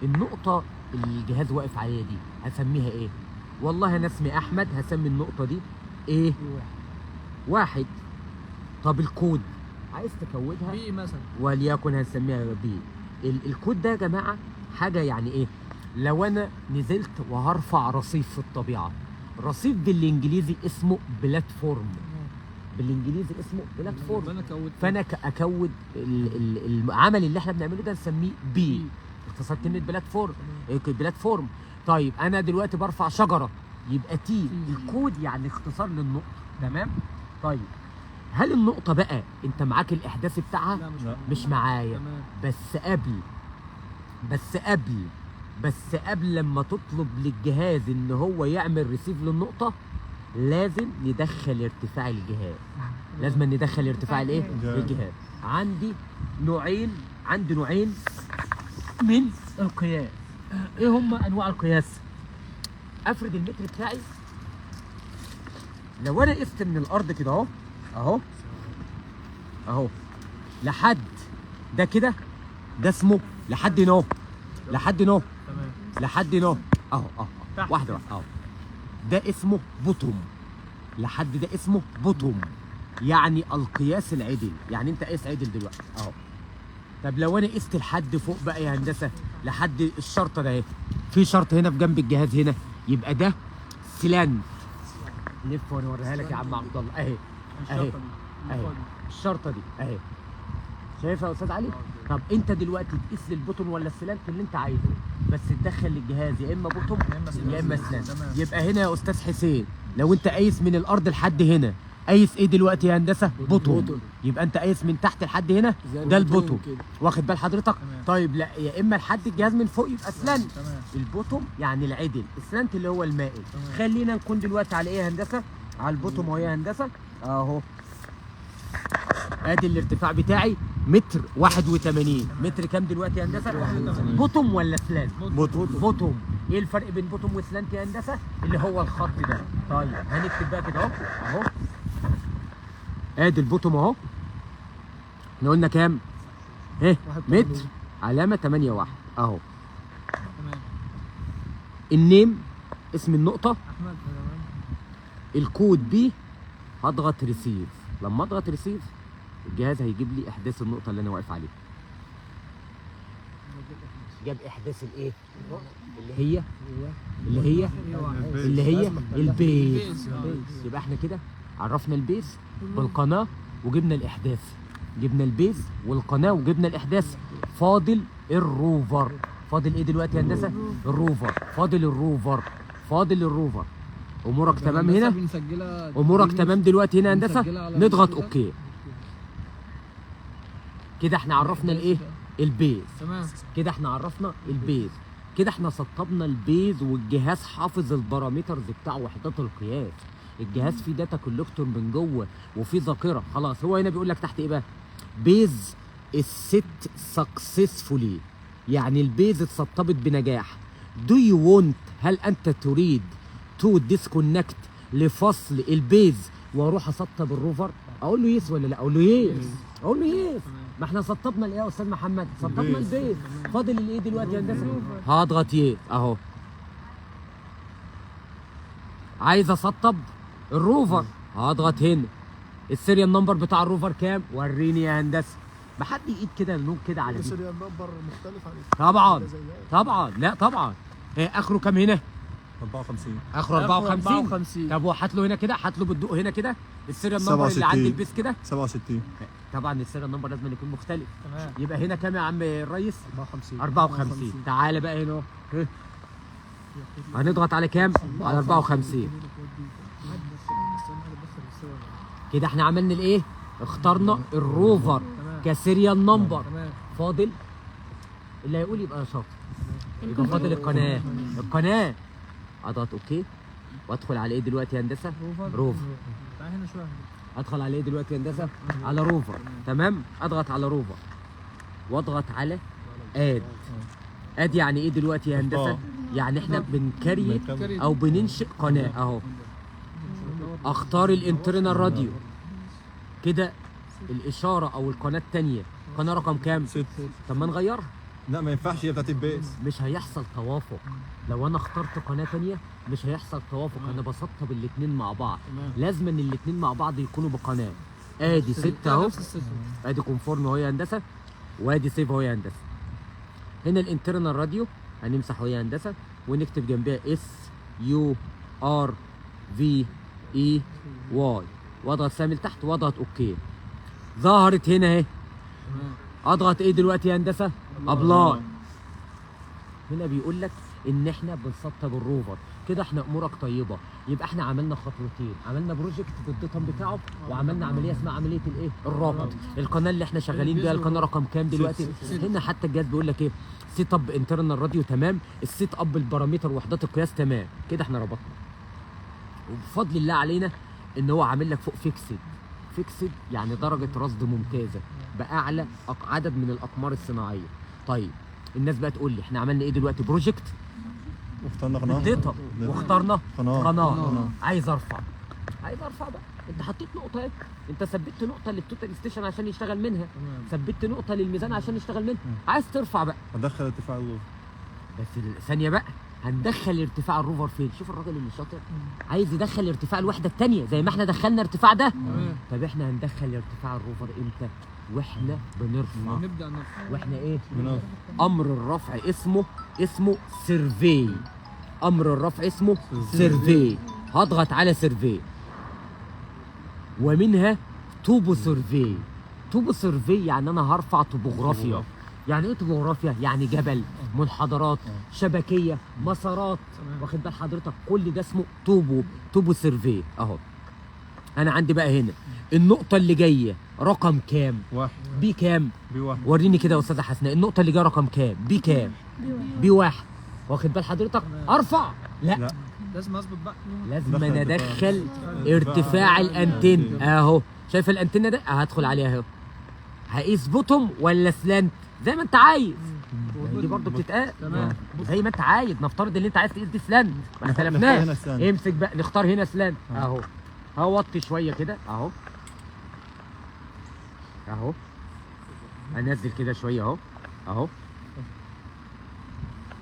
النقطة اللي الجهاز واقف عليها دي هسميها ايه؟ والله انا اسمي احمد، هسمي النقطة دي ايه؟ 1. طب الكود عايز تكودها B مثلا، وليكن هنسميها B. الكود ده يا جماعة حاجة يعني ايه؟ لو انا نزلت وهرفع رصيف في الطبيعة، رصيف بالانجليزي اسمه platform، بالانجليزي اسمه platform. فانا اكود العمل اللي احنا بنعمله ده نسميه B، اختصار كلمة platform. platform. طيب انا دلوقتي برفع شجرة يبقى T. الكود يعني اختصار للنقطة. تمام. طيب هل النقطة بقى انت معاك الاحداث بتاعها؟ لا مش معايا. بس قبل لما تطلب للجهاز ان هو يعمل receive للنقطة لازم ندخل ارتفاع الجهاز. لازم ندخل ارتفاع الايه؟ الجهاز. عندي نوعين، عندي نوعين من القياس. ايه هم انواع القياس؟ افرد المتر بتاعي. لو انا قست من الارض كده اهو اهو اهو لحد ده كده، ده اسمه لحد هنا اهو، لحد هنا اهو، لحد هنا اهو اهو واحدة واحدة اهو، ده اسمه bottom. لحد ده اسمه bottom، يعني القياس العدل، يعني انت قايس عدل دلوقتي اهو. طب لو انا قست لحد فوق بقى يا هندسة، لحد الشرطة ده اهي، في شرط هنا في جنب الجهاز هنا، يبقى ده slant. لف وانا اوريها لك يا عم عبد الله اهي اهي اهي الشرطة دي اهي، شايفها يا استاذ علي؟ طب انت دلوقتي تقيس لل bottom ولا ال slant اللي انت عايزه، بس تدخل للجهاز يا اما bottom يا اما slant. يبقى هنا يا استاذ حسين لو انت قايس من الارض لحد هنا، قايس ايه دلوقتي يا هندسة؟ bottom. يبقى انت قايس من تحت لحد هنا، ده ال bottom. واخد بال حضرتك؟ طيب لا، يا اما لحد الجهاز من فوق يبقى slant. ال bottom يعني العدل، ال slant اللي هو المائل. خلينا نكون دلوقتي على ايه يا هندسة؟ على ال bottom اهو يا هندسة اهو. ادي الارتفاع بتاعي متر 81. متر كام دلوقتي يا هندسة؟ bottom ولا slant؟ bottom. bottom. ايه الفرق بين bottom و slant يا هندسة؟ اللي هو الخط ده. طيب هنكتب بقى كده اهو اهو، ادي ال bottom اهو. احنا قلنا كام؟ ايه؟ متر علامة 81 اهو. تمام. ال name اسم النقطة، احمد. تمام. الكود B. هضغط receive. لما اضغط receive الجهاز هيجيب لي احداث النقطة اللي انا واقف عليها. جاب احداث الايه؟ اللي هي اللي هي اللي هي ال base. يبقى احنا كده عرفنا ال base بالقناة وجبنا الاحداث، جبنا ال base والقناة وجبنا الاحداث. فاضل ال rover. فاضل ايه دلوقتي يا هندسة؟ ال rover. فاضل ال rover. فاضل ال rover. امورك تمام هنا؟ امورك تمام دلوقتي هنا يا هندسة؟ نضغط OK. كده احنا عرفنا الايه؟ ال base. تمام. كده احنا عرفنا ال base. كده احنا سطبنا ال base والجهاز حافظ ال parameters بتاع وحدات القياس. الجهاز فيه data collector من جوه وفيه ذاكره. خلاص هو هنا بيقول لك تحت ايه بقى؟ base set successfully، يعني ال base اتسطبت بنجاح. do you want، هل انت تريد to disconnect لفصل ال base واروح اسطب ال rover؟ اقول له yes ولا لا؟ اقول له yes. اقول له yes. ما احنا سطبنا الايه يا استاذ محمد؟ سطبنا ال base. فاضل الايه دلوقتي يا هندسة؟ هضغط yes اهو. عايز اسطب ال rover، هضغط هنا. ال serial number بتاع ال rover كام؟ وريني يا هندسة. ما حد يقيد كده نوم كده على دي. ال serial number مختلف عن طبعا طبعا، لا طبعا. إيه اخره كام هنا؟ 54. اخره 54. 54. طب وهات له هنا كده، هات له بالدق هنا كده ال serial number اللي عند 67. ال base كده. 67. طبعا ال serial number لازم يكون مختلف. تمام. يبقى هنا كام يا عم الريس؟ 54. 54. تعالى بقى هنا اهو. هنضغط على كام؟ على 54. كده احنا عملنا الايه؟ اخترنا ال rover ك serial number. فاضل اللي هيقول يبقى شاطر. يبقى فاضل القناة. القناة اضغط OK وادخل على ايه دلوقتي يا هندسة؟ rover. تعال هنا شوية. ادخل على ايه دلوقتي يا هندسة؟ على rover. تمام. اضغط على rover واضغط على add. add يعني ايه دلوقتي يا هندسة؟ يعني احنا بن create او بننشئ قناة اهو. اختار ال internal radio كده، الاشارة او القناة الثانية، قناة رقم كام؟ 6. طب ما نغيرها. لا ما ينفعش، هي بتاعت ال base. مش هيحصل توافق. لو انا اخترت قناة ثانية مش هيحصل توافق. انا بسطب الاثنين مع بعض. لازم ان الاثنين مع بعض يكونوا بقناه. ادي 6 اهو، ادي confirm اهو يا هندسة، وادي save اهو يا هندسة. هنا ال internal radio هنمسح اهو يا هندسة ونكتب جنبها S U R V E Y، واضغط سهم لتحت واضغط OK. ظهرت هنا اهي. اضغط ايه دلوقتي يا هندسة؟ apply. هنا بيقول لك ان احنا بنسطب ال rover. كده احنا امورك طيبة. يبقى احنا عملنا خطوتين، عملنا project بال datum بتاعه، وعملنا عملية اسمها عملية الايه؟ الربط. القناة اللي احنا شغالين بيها القناة رقم كام دلوقتي؟ هنا حتى الجهاز بيقول لك ايه؟ set up internal radio تمام، ال set up ال parameter وحدات القياس تمام. كده احنا ربطنا. وبفضل الله علينا ان هو عامل لك فوق fixed. fixed يعني درجه رصد ممتازة باعلى عدد من الاقمار الصناعية. طيب الناس بقى تقول لي احنا عملنا ايه دلوقتي؟ project واخترنا قناة. بال data واخترنا قناة. قناة. عايز ارفع، عايز ارفع بقى. انت حطيت نقطة اهي، انت ثبتت نقطة لل total station عشان يشتغل منها، ثبتت نقطة للميزان عشان يشتغل منها. عايز ترفع بقى، هدخل ارتفاع ال rover. بس ثانية بقى، هندخل ارتفاع ال rover فين؟ شوف الراجل اللي شاطر عايز يدخل ارتفاع الوحدة الثانية زي ما احنا دخلنا ارتفاع ده. طب احنا هندخل ارتفاع ال rover امتى؟ واحنا بنرفع. نبدا نرفع. واحنا ايه؟ بنرفع. امر الرفع اسمه survey. امر الرفع اسمه survey. هضغط على survey ومنها topo survey. topo survey يعني انا هرفع طبوغرافيا. يعني ايه طبوغرافيا؟ يعني جبل، منحدرات، شبكيه، مسارات. واخد بال حضرتك؟ كل ده اسمه topo survey اهو. انا عندي بقى هنا النقطة اللي جاية رقم كام؟ 1. B كام؟ B 1. وريني كده يا استاذه حسناء النقطة اللي جاية رقم كام؟ B كام؟ B 1. واخد بال حضرتك؟ ارفع؟ لا، لا. لازم اظبط بقى. لازم دخل انا ادخل ارتفاع الانتن اهو. شايف الانتنه ده؟ هدخل عليها اهو. هقيس bottom ولا slant؟ زي ما انت عايز. دي برضه بتتقال تمام. زي ما انت عايز. نفترض ان انت عايز تقيس دي slant، ما نختار اختلفناش. هنا slant. امسك بقى، نختار هنا slant اهو. هوطي شوية كده اهو اهو، انزل كده شوية اهو اهو.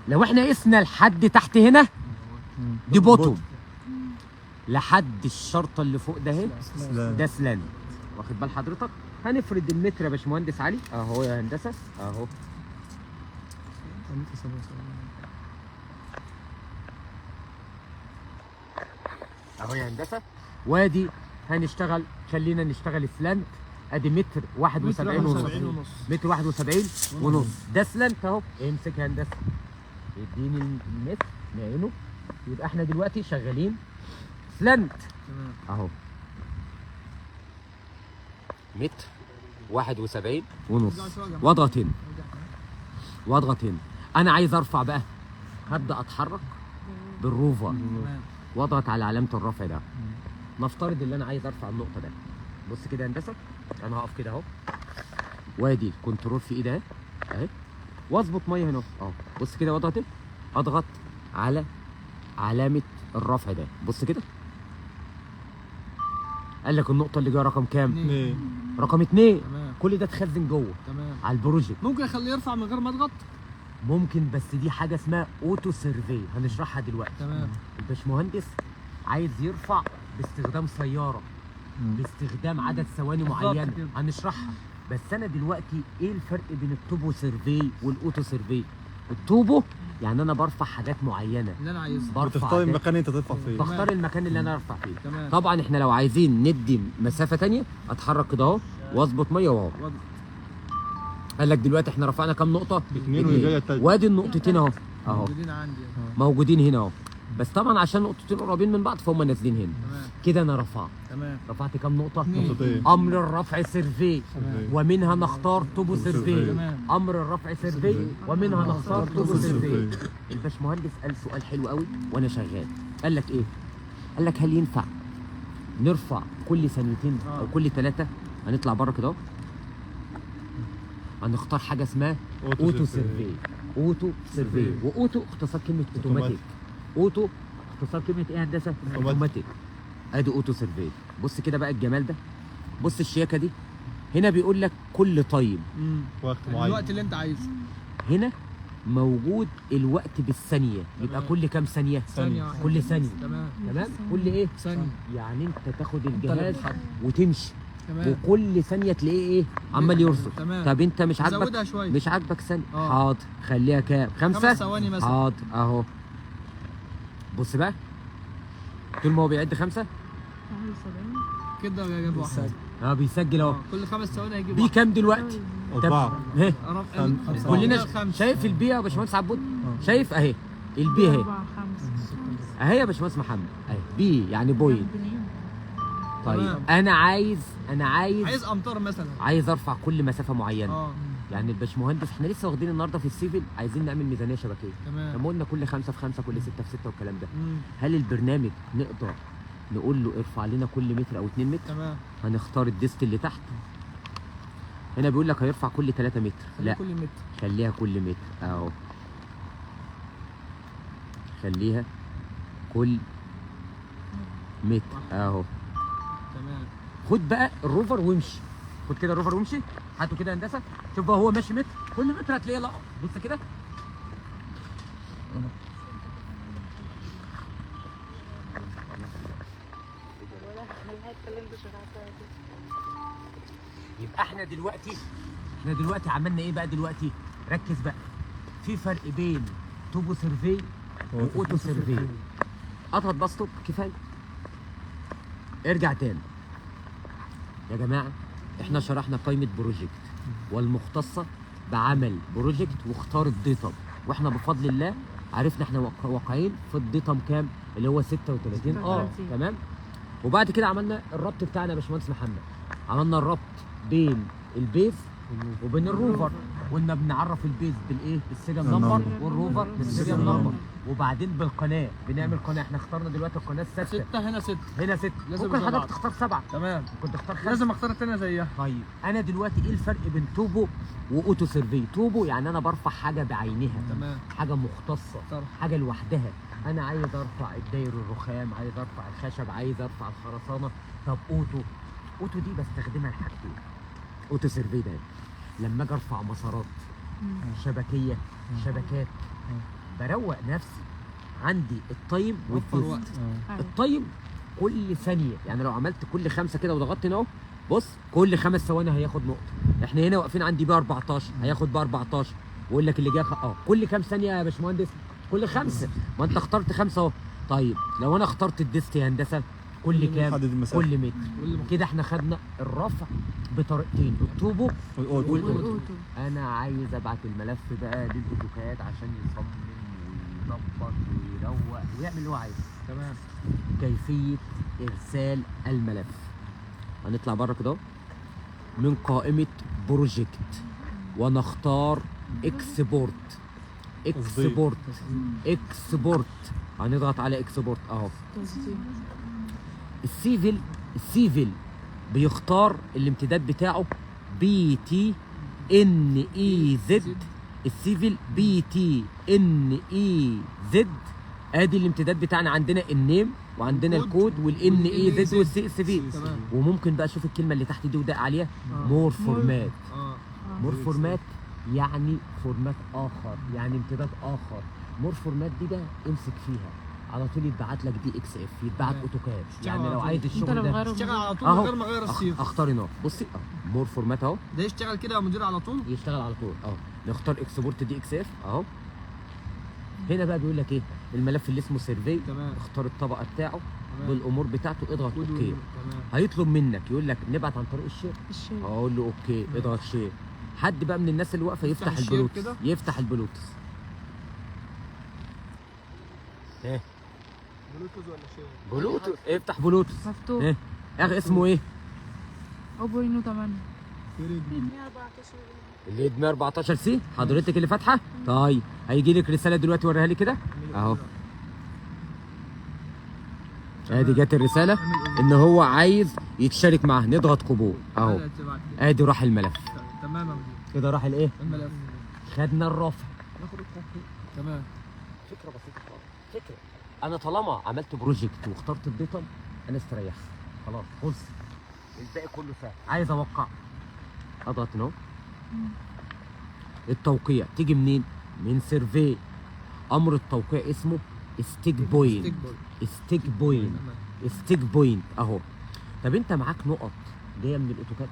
لو احنا قسنا لحد تحت هنا دي bottom، لحد الشرطة اللي فوق ده اهي ده slant. واخد بال حضرتك؟ هنفرد المتر يا باشمهندس علي اهو يا هندسة اهو. متر 77. اهو يا هندسة. وادي هنشتغل، خلينا نشتغل slant. ادي متر 71 ونص. متر 71 ونص. ده slant اهو. امسك يا هندسة، اديني المتر نعينه. يبقى احنا دلوقتي شغالين slant اهو، متر 71 ونص. واضغط هنا، واضغط هنا. انا عايز ارفع بقى، هبدا اتحرك بال rover واضغط على علامة الرفع ده. نفترض ان انا عايز ارفع النقطة ده. بص كده يا هندسة، انا هقف كده اهو، وادي control في ايدي اهي اهي، واظبط مية هنا اهو. بص كده، واضغط ايه؟ اضغط على علامة الرفع ده. بص كده، قال لك النقطة اللي جاية رقم كام؟ 2. رقم 2. كل ده اتخزن جوه. تمام. على ال project. ممكن اخليه يرفع من غير ما اضغط؟ ممكن، بس دي حاجة اسمها auto survey هنشرحها دلوقتي. تمام. الباشمهندس عايز يرفع باستخدام سيارة، باستخدام عدد ثواني معينة، هنشرحها. بس انا دلوقتي ايه الفرق بين ال topo survey وال auto survey؟ ال topo يعني انا برفع حاجات معينة اللي انا عايزها، بتختار المكان اللي انت ترفع فيه. بختار المكان اللي انا ارفع فيه. تمام. طبعا احنا لو عايزين ندي مسافة ثانية اتحرك كده اهو واظبط مية واهو. قال لك دلوقتي احنا رفعنا كام نقطة؟ 2 واللي جاية. وادي النقطتين اهو اهو موجودين عندي، موجودين هنا اهو. بس طبعا عشان نقطتين قريبين من بعض فهم نازلين هنا. كده انا رفعت. تمام. رفعت كام نقطة؟ نقطتين. امر الرفع survey، ومنها نختار topo survey. امر الرفع survey ومنها نختار topo survey. الباشمهندس قال سؤال حلو قوي وانا شغال. قال لك ايه؟ قال لك هل ينفع نرفع كل ثانيتين او كل 3؟ هنطلع بره كده اهو، هنختار حاجة اسمها auto survey. auto survey، و auto اختصار كلمة automatic. auto اختصار كلمة ايه يا هندسة؟ اوتوماتيك. ادي auto survey. بص كده بقى الجمال ده، بص الشياكه دي. هنا بيقول لك كل time، وقت معين، الوقت اللي انت عايزه. هنا موجود الوقت بالثانية. يبقى كل كام ثانية؟ ثانية. كل ثانية. تمام. تمام. كل ايه؟ ثانية. يعني انت تاخد الجهاز وتمشي. تمام. وكل ثانية تلاقيه ايه؟ عمال يرصد. تمام. طب انت مش عاجبك؟ زودها شوية. مش عاجبك ثانية؟ حاضر، خليها كام؟ 5 ثواني مثلا. حاضر اهو. بص بقى، طول ما هو بيعد 5 كده جايب واحد. بيسجل اهو. كل 5 ثواني هيجيب P واحد. كام دلوقتي؟ 4. كلنا شايف ال P يا باشمهندس عبود؟ شايف اهي ال P اهي. اهي يا باشمهندس محمد اهي P يعني point. طيب انا عايز عايز امتار مثلا، عايز ارفع كل مسافة معينة. يعني الباشمهندس احنا لسه واخدين النهارده في ال civil عايزين نعمل ميزانية شبكيه. تمام. لما قلنا كل 5 في 5، كل 6 في 6 والكلام ده. هل البرنامج نقدر نقول له ارفع لنا كل متر او 2 متر؟ تمام. هنختار ال dist اللي تحت. هنا بيقول لك هيرفع كل 3 متر. لا، كل متر. خليها كل متر اهو. خليها كل متر اهو. تمام. خد بقى ال rover وامشي. خد كده ال rover وامشي، هاته كده هندسة. شوف بقى هو ماشي متر، كل متر هتلاقيه لقط. بص كده. يبقى احنا دلوقتي عملنا ايه بقى دلوقتي؟ ركز بقى، في فرق بين topo survey و auto survey. اضغط بس stop كفاية. ارجع تاني يا جماعة. احنا شرحنا قائمة project والمختصه بعمل project واختار ال datum، واحنا بفضل الله عرفنا احنا واقعين في ال datum كام اللي هو 36. تمام. وبعد كده عملنا الربط بتاعنا يا باشمهندس محمد، عملنا الربط بين ال base وبين ال rover. قلنا بنعرف ال base بالايه؟ بال serial number، وال rover بال serial number، وبعدين بالقناة. بنعمل قناة. احنا اخترنا دلوقتي القناة السادسة. 6 هنا 6 هنا 6. ممكن حضرتك تختار 7. تمام. ممكن تختار 5. لازم اختار الثانية زيها. طيب انا دلوقتي ايه الفرق بين topo و auto survey؟ topo يعني انا برفع حاجة بعينها. تمام. حاجة مختصة. طبعا. حاجة لوحدها. انا عايز ارفع الداير الرخام، عايز ارفع الخشب، عايز ارفع الخرسانه. طب auto، auto دي بستخدمها لحاجتين. auto survey ده لما اجي ارفع مسارات شبكيه، شبكات، بروق نفسي. عندي ال time وال dist. ال time كل ثانية، يعني لو عملت كل 5 كده وضغطت هنا اهو، بص كل 5 ثواني هياخد نقطة. احنا هنا واقفين عندي P 14، هياخد P 14. ويقول لك اللي جاي كل كام ثانية يا باشمهندس؟ كل 5. ما انت اخترت 5 اهو. طيب لو انا اخترت ال dist يا هندسة كل كام؟ حدد المسافة. كل متر. كده احنا خدنا الرفع بطريقتين، ال topo وال auto. وال auto. انا عايز ابعت الملف بقى لل AutoCAD عشان يصمم ويظبط ويروق ويعمل اللي هو عايزه. تمام. كيفية ارسال الملف، هنطلع بره كده من قائمة project ونختار export. export export، هنضغط على export اهو. ال Civil، ال Civil بيختار الامتداد بتاعه بي تي ان اي زد. السيفل بي تي ان اي زد، ادي الامتداد بتاعنا. عندنا ال name وعندنا الكود وال NEZ وال CSV. وممكن بقى اشوف الكلمة اللي تحت دي ودق عليها more format. more format يعني format اخر، يعني امتداد اخر. more format دي ده امسك فيها على طول، يتبعت لك DXF، يتبعت AutoCAD. يعني لو عايز الشغل ده اشتغل على طول من غير ما اغير الصيغة. اختار هنا، بصي more format اهو، ده يشتغل كده يا مدير على طول، يشتغل على طول اهو. نختار export DXF اهو. هنا بقى بيقول لك ايه؟ الملف اللي اسمه survey، اختار الطبقة بتاعه بالامور بتاعته، اضغط okay. تمام. هيطلب منك يقول لك نبعت عن طريق ال share، هقول له okay، اضغط share. حد بقى من الناس اللي واقفة يفتح البلوتوث، يفتح البلوتوث. ايه بلوتوث ولا share؟ بلوتوث، افتح بلوتوث مفتوح. ايه اخي اسمه ايه؟ اوبو رينو 8 اللي 114 C حضرتك اللي فاتحة. طيب هيجي لك رسالة دلوقتي، وريها لي كده اهو. ادي جت الرسالة ان هو عايز يتشارك معاه، نضغط قبول اهو. ادي راح الملف. تمام كده راح الايه؟ الملف. خدنا الرفع. تمام. فكرة بسيطة خالص، فكرة. انا طالما عملت project واخترت ال datum انا استريحت خلاص، خلص الباقي كله سهل. عايز اوقع، اضغط هنا. التوقيع تيجي منين؟ من survey. امر التوقيع اسمه stake point. stake point، stake point اهو. طب انت معاك نقط جاية من ال AutoCAD؟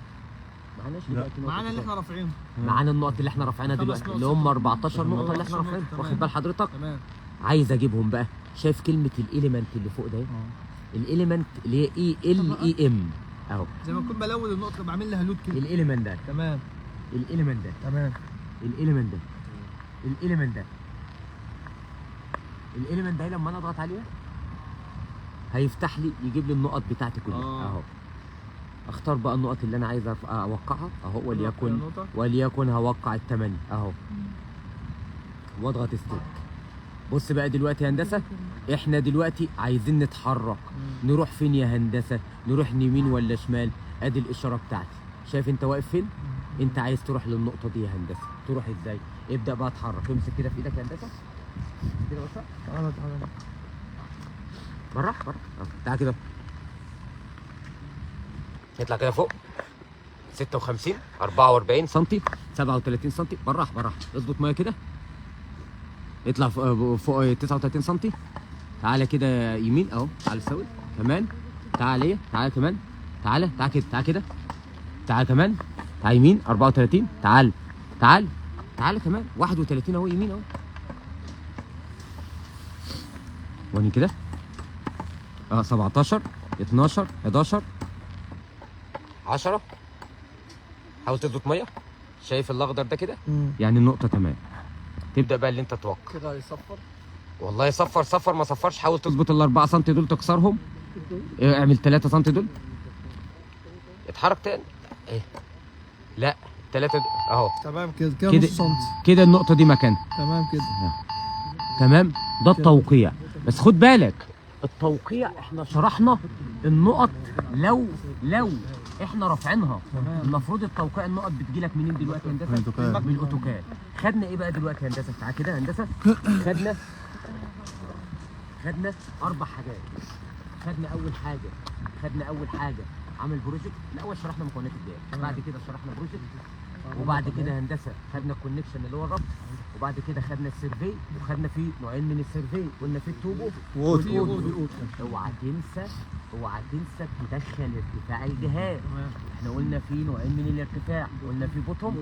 معناش دلوقتي نقط. معانا اللي احنا رافعينها، معانا النقط اللي احنا رافعينها دلوقتي اللي هم 14 نقطة اللي احنا رافعينها، واخد بال حضرتك؟ تمام. عايز اجيبهم بقى. شايف كلمة ال element اللي فوق ده؟ ال element اللي هي E L E M اهو، زي ما اكون بلون النقطة بعمل لها load كده. ال element ده تمام. ال element ده تمام. ال element ده، ال element ده، ال element ده لما انا اضغط عليها هيفتح لي، يجيب لي النقط بتاعتي كلها اهو. اختار بقى النقط اللي انا عايز اوقعها اهو، وليكن هوقع ال8 اهو، واضغط stake. بص بقى دلوقتي يا هندسة، احنا دلوقتي عايزين نتحرك، نروح فين يا هندسة؟ نروح يمين ولا شمال؟ ادي الاشارة بتاعتي. شايف انت واقف فين؟ انت عايز تروح للنقطة دي يا هندسة، تروح ازاي؟ ابدا بقى اتحرك، امسك كده في ايدك يا هندسة كده بس. تعالى تعالى بره بره، تعالى كده، اطلع كده فوق 56 44 سم 37 سم، براح براح، اظبط مية كده، اطلع فوق 39 سم، تعالى كده يمين اهو، تعالى سوي كمان، تعالى ليا، تعالى كمان، تعالى تعالى كده، تعالى كده، تعالى كمان، تعالى يمين 34، تعالى تعالى تعالى كمان 31 اهو، يمين اهو، واني كده 17 12 11 10. حاول تظبط مية. شايف الاخضر ده كده؟ يعني النقطة تمام. تبدا بقى اللي انت توقع كده. هيصفر والله، صفر صفر ما صفرش. حاول تظبط ال 4 سم دول تكسرهم، اعمل 3 سم دول، اتحرك تاني. ايه لا 3 اهو. تمام كده كده نص سم كده النقطة دي مكانها. تمام كده. تمام. ده التوقيع. بس خد بالك التوقيع احنا شرحنا النقط لو احنا رافعينها. المفروض التوقيع النقط بتجيلك منين دلوقتي يا هندسة؟ من ال AutoCAD. خدنا ايه بقى دلوقتي يا هندسة؟ تعالى كده يا هندسة. خدنا 4 حاجات. خدنا اول حاجة عمل project. الاول شرحنا مكونات ال data، بعد كده شرحنا project، وبعد كده هندسة خدنا ال connection اللي هو الربط، وبعد كده خدنا ال survey، وخدنا فيه نوعين من ال survey، قلنا فيه ال topo و auto. وال auto. اوعى تنسى، اوعى تنسى تدخل ارتفاع الجهاز. احنا قلنا في نوعين من الارتفاع، قلنا في bottom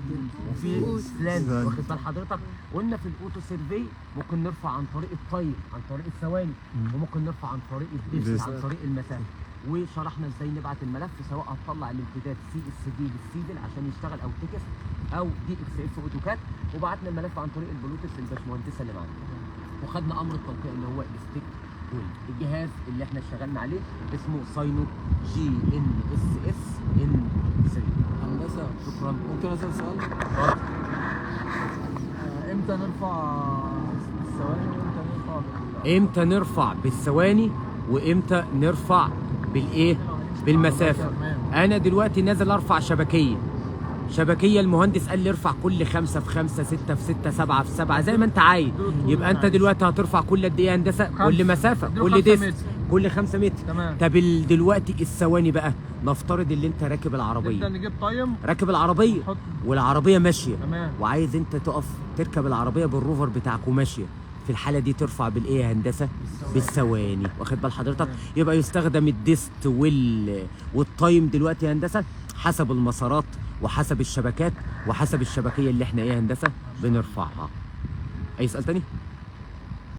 وفي slant، slant. واخد بال حضرتك؟ قلنا في ال auto survey ممكن نرفع عن طريق ال time، عن طريق الثواني، وممكن نرفع عن طريق ال depth، depth. عن طريق المسافة. وشرحنا ازاي نبعت الملف، سواء هتطلع الامتداد CSV لل Civil عشان يشتغل او text او DXF AutoCAD، وبعتنا الملف عن طريق البلوتوث للباشمهندسه اللي معانا، وخدنا امر التوقيع اللي هو ال stick weld. الجهاز اللي احنا اشتغلنا عليه اسمه ساينو جي ان اس اس ان 3. هندسة، شكرا. ممكن اسال سؤال؟ اتفضل. امتى نرفع الثواني وامتى نرفع بال امتى نرفع بالثواني وامتى نرفع بالايه؟ بالمسافة. انا دلوقتي نازل ارفع شبكيه، شبكيه المهندس قال لي ارفع كل 5 في 5، 6 في 6، 7 في 7، زي ما انت عايز. يبقى انت دلوقتي هترفع كل قد ايه يا هندسة؟ كل مسافة، كل اديله dist، 5 متر. كل 5 متر. تمام. طب دلوقتي الثواني بقى، نفترض اللي انت راكب العربية، نبدا نجيب time راكب العربية نحط. والعربية ماشية، تمام. وعايز انت تقف تركب العربية بال rover بتاعك وماشية، في الحالة دي ترفع بالايه يا هندسة؟ بالثواني. واخد بال حضرتك؟ يبقى يستخدم ال dist وال time دلوقتي يا هندسة حسب المسارات وحسب الشبكات وحسب الشبكيه اللي احنا ايه يا هندسة بنرفعها. اي سؤال تاني؟